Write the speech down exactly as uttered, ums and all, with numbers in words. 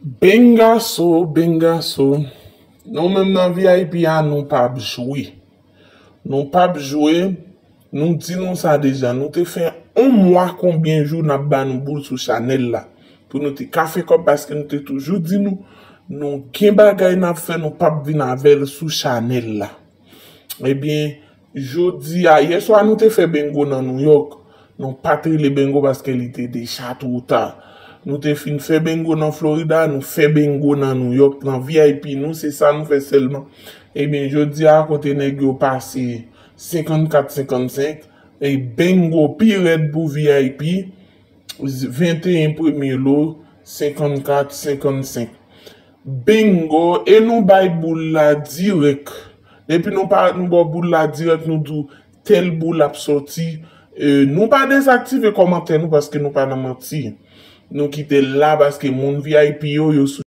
Bengaso, bengaso. Nou menm nan V I P a, nou p ap jwe. Nou p ap jwe. Nou di nou sa deja. Nou te fè yon mwa konbyen jou n ap ba nou boul sou chanèl la. Pou nou te ka fè kòb paske nou te toujou di nou, nou gen bagay n ap fè, nou p ap vin avè l sou chanèl la. Ebyen, jodi a, yèswa nou te fè bengo nan Nouyòk. Nou pa t rele bengo paske li te deja twò ta. Nou te fin fè bengo nan Florida, nou fè bengo nan Nouyòk, nan V I P nou, se sa nou fè sèlman. Ebyen, jodi a, kote nèg yo pase senkannkat senkannsenk, e bengo pi rèd pou V I P, venteyen premye lo, senkannkat senkannsenk. Bengo, e nou bay boul la dirèk. Depi nou pa, nou ba w boul la dirèk, nou di w tèl boul ap sòti. E, nou pa dezaktive kòmantè nou paske nou pa nan manti. Nou kite l la paske moun V I P yo, yo sou